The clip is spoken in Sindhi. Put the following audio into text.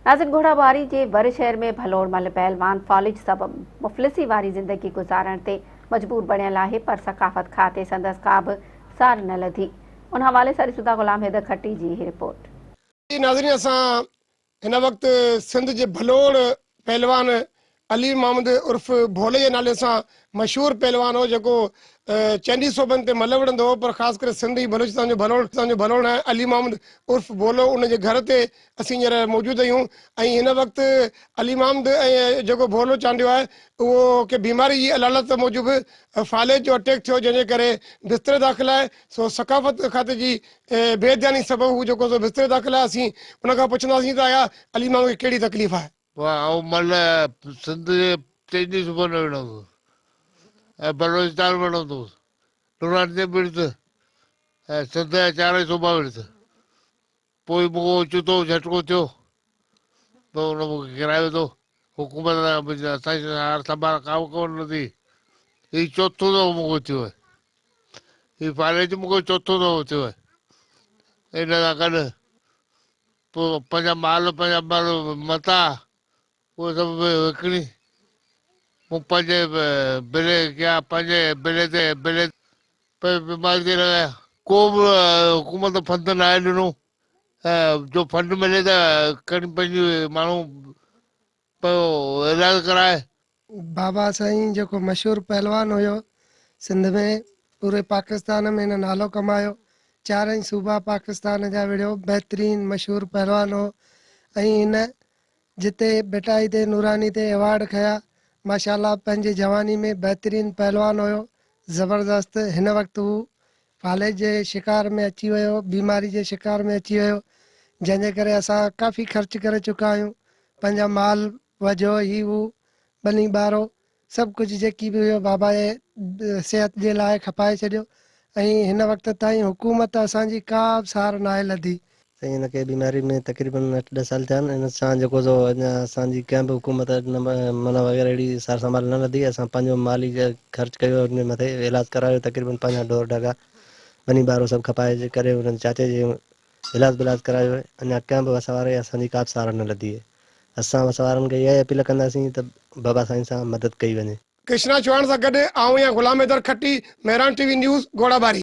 ناظرين گهوڙاٻاري جي ور شهر ۾ ڀلوڙ مل پهلوان فالج سبب مفلسي واري زندگي گذارڻ تي مجبور بڻيل آهي پر ثقافت کاتي سندس ڪا به سار نه لڌي ان حوالي سان ڏسون ٿا غلام حيدر کٽي جي هي رپورٽ. ناظرين اسان هن وقت سنڌ جي ڀلوڙ پهلوان علي محمد عرف ڀولي جي نالي سان مشهور پهلوان هو جيڪو چئني صوبن تي ملهه وڙهندو هو پر خاص ڪري سنڌ ۽ بلوچستان جو ڀلوڙ جو ڀلوڙ آهي علي محمد عرف ڀولو ان جي گهر تي اسين هينئر موجود آهيون ۽ هن وقت علي محمد ۽ جيڪو ڀولو چانڊيو آهي اهو ڪي بيماري جي علالت موجب فالج جو اٽيڪ ٿيو جنهن جي ڪري بستري داخل آهي سو ثقافت کاتي جي بي ڌياني سبب هو جيڪو سو بستري داخل آهي اسين ان کان پڇنداسين ته آيا علي محمد کي ڪهڙي تڪليف آهي. پوء آئون مل سنڌ جي چئني صوبن ۾ وڙهندو هوس ۽ بلوچستان ۾ وڙهندو هوس، نوراني به وڙهيس ۽ سنڌ جا چارئي صوبا وڙهيس. پوء مون کي اوچتو جهٽڪو ٿيو ته ان مون کي ڪيرائي وڌو. حڪومت اسان جي سار سنڀال ڪا به ڪونه لڌي. هي چوٿون دفعو مون کي ٿيو آهي. هي فالج مون کي چوٿون دفعو ٿيو آهي. ان سان گڏ پوء پنهنجا مال پنهنجا مال متاع اهي سڀ به وڪڻي مون پنهنجي بلي ڪيا پنهنجي بلي تي بلي پنهنجي بيماري تي لڳايا. ڪو به حڪومت فند ناهي ڏنو جو فنڊ ملي ته کڻي پنهنجي ماڻهو پيو علاج ڪرائي. بابا سائين جيڪو مشهور پهلوان هيو سنڌ ۾ پوري پاڪستان ۾ هن نالو ڪمايو چارئي صوبا پاڪستان جا وڙهيو بهترين مشهور پهلوان هو ۽ هن جتي ڀٽائي تي نوراني تي ايوارڊ کنيا ماشاءالله پنهنجي جواني ۾ بهترين پهلوان هيو زبردست هن وقت هو فالج جي شڪار ۾ اچي ويو بيماري جي شڪار ۾ اچي ويو جنهن جي ڪري اسان ڪافي خرچ ڪري چڪا آهيون پنهنجا مال وجهو هي هو ٻني ٻارو سڀ ڪجهه جيڪي به هيو بابا جي صحت جي لاء کپائي ڇڏيو ۽ هن وقت تائين حڪومت اسان جي ڪا به سار ناهي لڌي. سائين هن کي بيماري ۾ تقريبن اٺ ڏھ سال ٿيا آهن ان سان جيڪو سو اڃا اسان جي ڪنهن به حڪومت معنيٰ وغيره اهڙي سار سنڀال نه لڌي اسان پنهنجو مالي خرچ ڪيو ان جي مٿي علاج ڪرايو تقريبن پنهنجا ڍور ڍڳا ٻني ٻارو سڀ کپائي ڪري انهن چاچي جي علاج بلاج ڪرايو اڃا ڪنهن به وس واري اسان جي ڪا به سار نه لڌي اسان وس وارن کي اها ئي اپيل ڪنداسين ته بابا سائين سان مدد ڪئي وڃي. ڪرشنا چوهاڻ سان گڏ آئون يا Ghulam Haider Khatti, Mehran T V news, Ghorabari.